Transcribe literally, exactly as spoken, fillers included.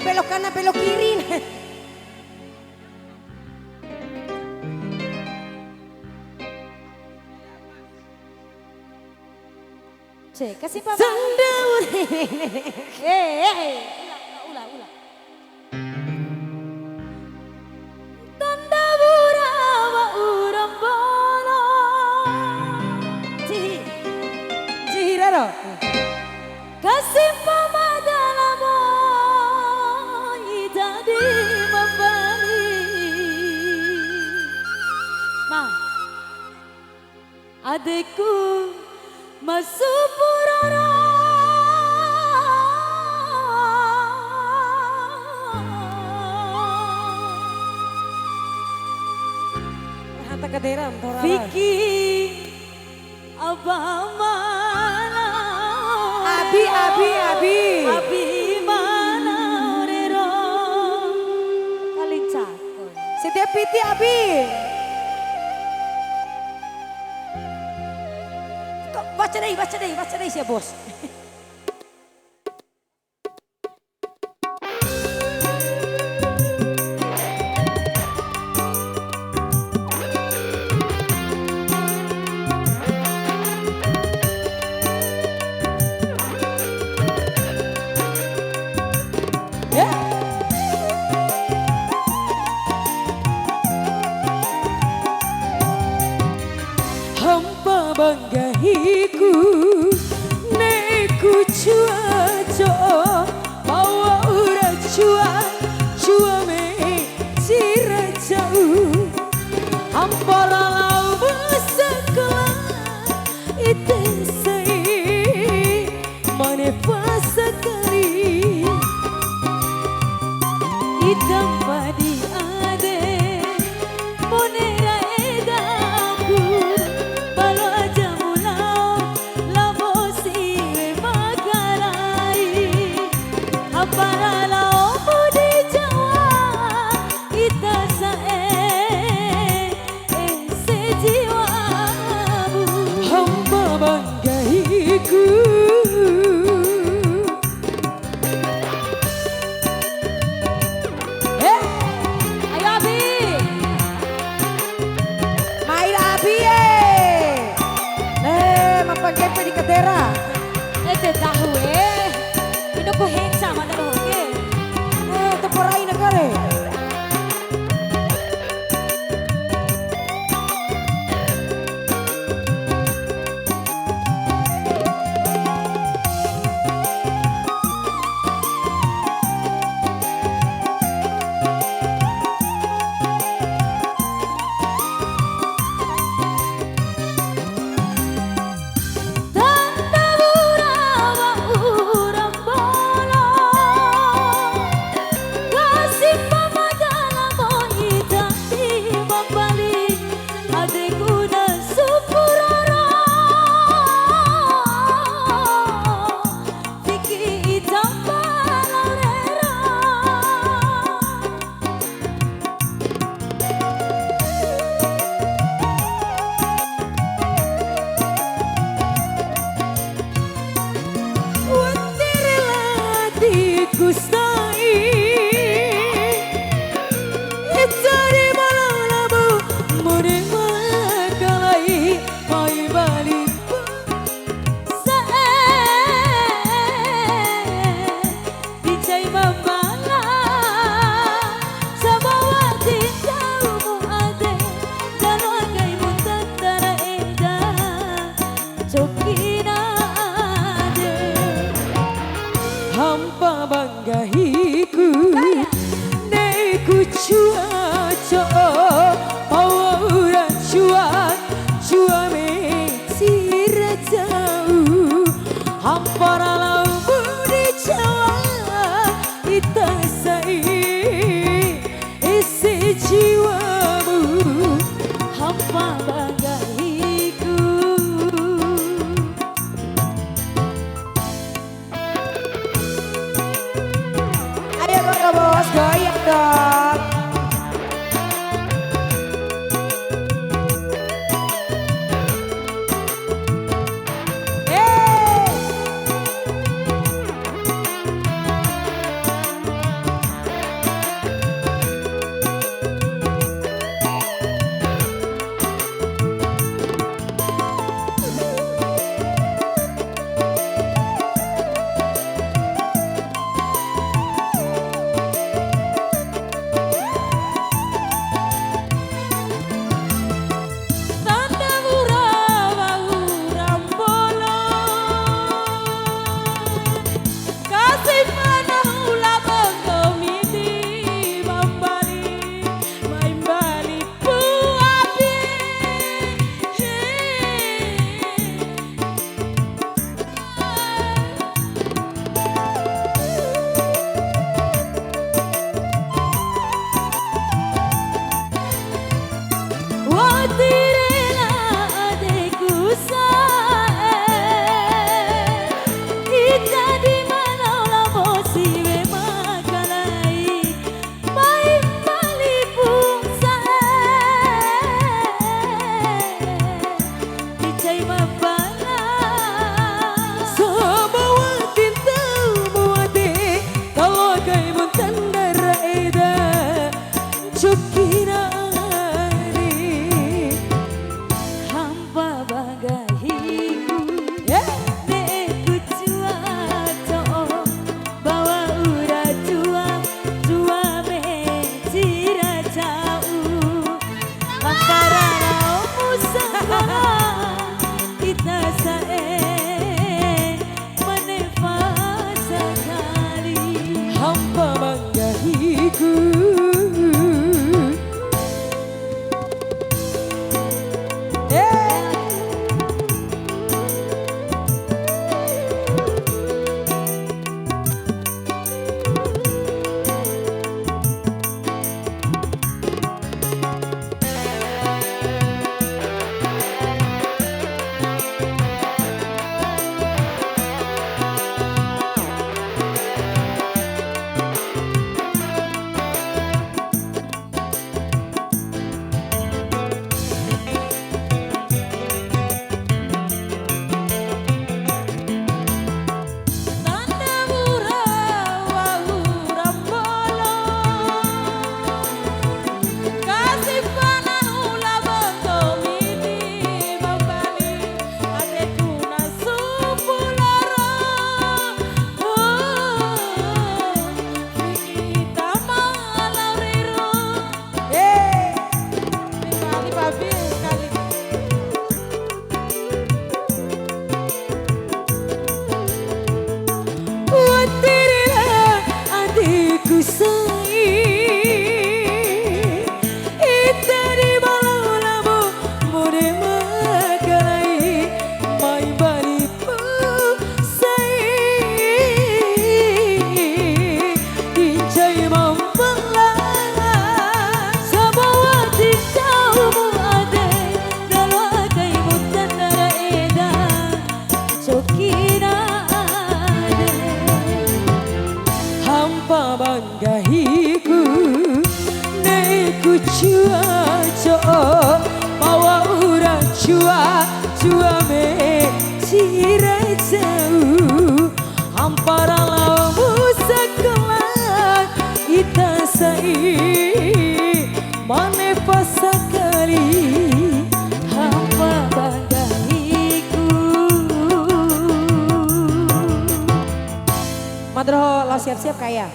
Belok kanan, belok kiri. Cek, kasih papa. Sendiri. Eh, eh, eh. Ulang, ulang, ulang. Tanda bura wa urambana. Cihi. Cihi rero. Kasimpa madalamo idadi mambali. Ma. Adeku masupurara. Hata kadera, mpora. Fiki abamana. Abi, abi, abi. Abi mana orero. Kalinca. Setia piti, abi. Kok baca deh, baca deh, baca deh, sia, Bos. Hampa ba nggahiku, ne'eku cua co'o, pawa ura cua, cua me cira ca'u. Ampara lau ba sakola, ite sai mane fasa kali. Ita mpadi ade, mone ra edaku, balo aja mu lao, labo siwe makarai. Ampara lao mu di Jawa, ita sa'e ese jiwamu. Hampa ba nggahiku. Eh, ayo, Abi. Mai ra, Abi, e. Eh, ma panggepe di kadera. Eh, te tahu, eh. Ino ku henca mata doho ke. Eh, temporai na kare. Tanda bura wa ura mbola, kasi pamadala mo ita ti mambali, adeku na supurara, fiki ita palaurera. Wati rela di kusai, e cari malam labu, mone makalai, mai bali sa'e. Di cai mambala, sabawa di jauhmu ade, dalo agaimu tatara eda, cokina ade. Hampa ba nggahiku, ne'eku cua co'o, pawa ura cua, cua me sira jauh, hampara lau budi Jawa, ita sai ese jiwamu, hampa ba nggahiku. Ayo, Kakak Bos, goyang dong. Yeay. Panggahiku. Eh. Tanda wura wa'ura mbolo, kasi panan ula bonto midi mambali, adeku na supu loro. Oh, fiki tama lau rero. Eh, kali babi, kali. Watirila adeku sai, ita di malam lamu mone makalai, mai baripu sai, incai mampala, sabua titaumu ade, dalo akaimu tanara eda. Cokina ade. Hampa banggahiku, ne'eku cua co'o, pawa ura cua, cua me cira jauh. Hampara laomu sakelas ita sai. Mane pasakali hampa banggahiku. Madroho lao siap-siap ka ya.